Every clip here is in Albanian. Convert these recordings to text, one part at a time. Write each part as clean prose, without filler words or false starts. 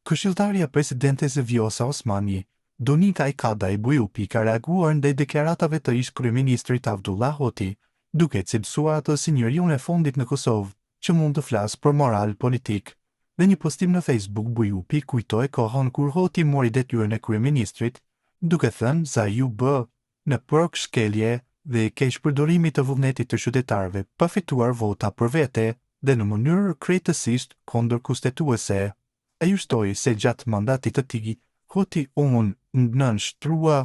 Këshilltarja e presidentes Vjosa Osmani, Donika Kadaj Bujupi ka reaguar ndaj deklaratave të ish-kryeministrit Avdullah Hoti, duke e cilësuar atë si njeriun e fundit në Kosovë që mund të flasë për moral politik. Në një postim në Facebook Bujupi kujtoi kohën kur Hoti mori detyrën e kryeministrit, duke thënë se ai u bë në prag shkelje dhe keqpërdorimit të vullnetit të qytetarëve pa fituar vota për vete dhe në mënyrë krejtësisht kundërkushtetuese. Ajo shtoi se gjatë mandatit të tij, Hoti u nënshtrua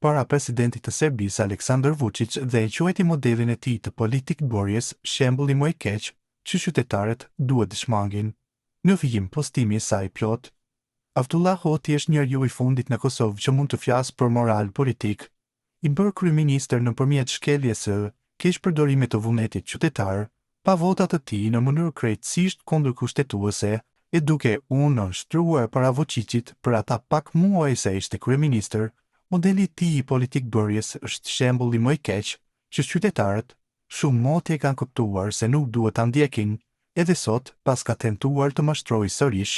para presidentit të Serbisë Aleksandar Vuçiq dhe e quajti modelin e tij të politikëbërjes shembulli më i keq që qytetarët duhet të shmangin. Në vijim postimi i saj plot, Avdullah Hoti është njeriu i fundit në Kosovë që mund të flasë për moral politik. I bërë kryeministër nëpërmjet shkeljes e keqpërdorimit të vullnetit qytetar, pa vota të tij në mënyrë krejtësisht kundërkushtetuese e duke u nënshtruar para Vuçiqit për ata pak muaj sa ishte kryeministër, modeli i tij i politikëbërjes është shembulli më i keq që qytetarët shumë moti e kanë kuptuar se nuk duhet ta ndjekin, edhe sot paska tentuar të mashtrojë sërish.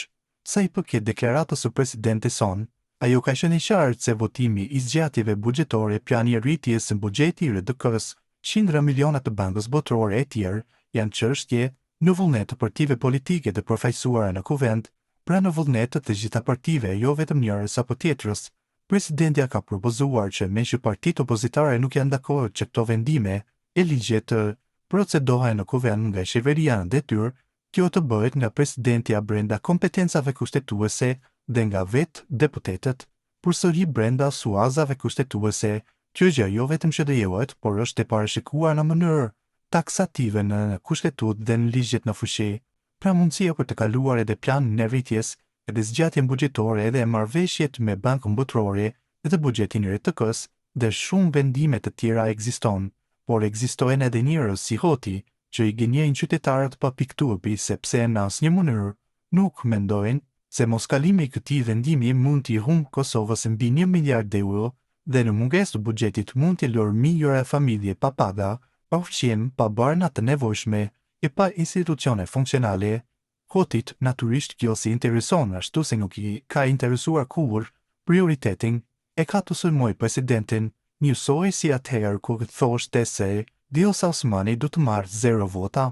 Sa i përket deklaratës së presidentes sonë, ajo ka qenë e qartë se votimi i zgjatjeve buxhetore, plani i rritjes, buxheti i RDK-së, qindra miliona të Bankës Botërore etj. Janë çështje në vullnet të partive politike të përfaqësuara në Kuvend, pra në vullnet të të gjitha partive, jo vetëm njërës apo tjetrës. Presidentja ka propozuar që meqë partitë opozitare nuk janë dakord që këto vendime e ligje të procedohen në Kuvend nga qeveria në detyrë, kjo të bëhet nga presidentja brenda kompetencave kushtetuese dhe nga vetë deputetët, përsëri brenda suazave kushtetuese, kjo gjë jo vetëm që lejohet, por është e parashikuar në mënyrë taksative në Kushtetutë dhe në ligjet në fuqi. Pra mundësia për të kaluar edhe planin e rritjes, edhe zgjatjen buxhetore edhe marrëveshjet me Bankën Botërore edhe buxhetin e RTK-së dhe shumë vendime të tjera ekziston, por ekzistojnë edhe njerëz si Hoti që i gënjejnë qytetarët pa pikë turpi sepse në asnjë mënyrë nuk mendojnë se moskalimi i këtij vendimi mund t'i humbë Kosovës mbi një miliard euro dhe në mungesë të buxhetit mund t'i lërë mijëra familje pa paga, pa ushqim, pa barna të nevojshme e pa institucione funksionale. Hotit natyrisht kjo s'i intereson ashtu si nuk i ka interesuar kurrë, prioritetin e ka të sulmojë presidentin njësoj si atëherë kur thoshte se Vjosa Osmani do të marrë zero vota.